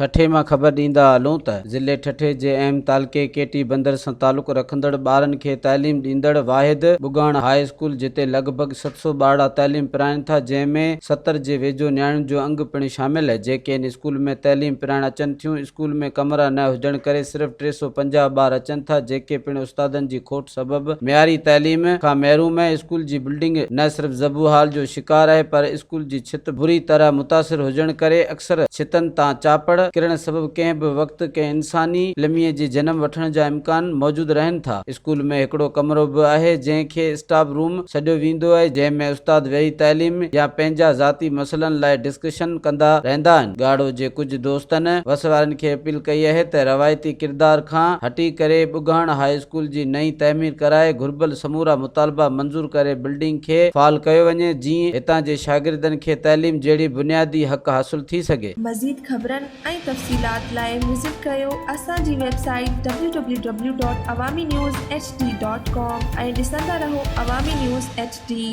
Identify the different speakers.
Speaker 1: ٺٽي مان خبر ڏيندا هلون ته ضلعي ٺٽي جي اهم تعلقي ڪيٽي بندر سان تعلق رکندڙ ٻارن کي تعليم ڏيندڙ واحد ٻگهاڻ هاء اسڪول جتي لڳ ڀڳ 700 ٻارڙا تعليم پرائين ٿا جنهن ۾ 70 جي ويجهو نياڻين جو انگ پڻ شامل آهي جيڪي ان اسڪول ۾ تعليم پرائڻ اچن ٿيون اسڪول ۾ ڪمرا نه هجڻ ڪري صرف 350 ٻار اچن ٿا جيڪي پڻ استادن جي کوٽ سبب معياري تعليم کان محروم آهي اسڪول جي بلڊنگ نه صرف زبون حال جو شڪار آهي پر اسڪول جي ڇت بري طرح متاثر هجڻ ڪري اڪثر ڇتن تان چاپڙ ڪرڻ سبب ڪنهن به وقت ڪنهن انساني لمحي جي جنم وٺڻ جا امڪان موجود رهن ٿا. اسڪول ۾ هڪڙو ڪمرو به آهي جنهن کي اسٽاف روم سڏيو ويندو آهي جنهن ۾ استاد ويهي تعليم يا پنهنجا ذاتي مسئلن لاء ڊسڪشن ڪندا رهندا آهن. ڳاڙهو جي ڪجهه دوستن وس وارن کي اپيل ڪئي آهي ته روايتي ڪردار کان هٽي ڪري ٻگهاڻ هاء اسڪول جي نئين تعمير ڪرائي گهربل سمورا مطالبا منظور ڪري بلڊنگ کي فعال ڪيو وڃي جيئن هتان جي شاگردن کي تعليم جهڙي بنيادي حق حاصل ٿي سگهي.
Speaker 2: مزيد خبرن ۽ تفصيلات لاء وزٽ ڪريو اسان جي website W W W dot Awami news H D dot com ۽ ڏسندا رهو عوامي نيوز ايڇ ڊي.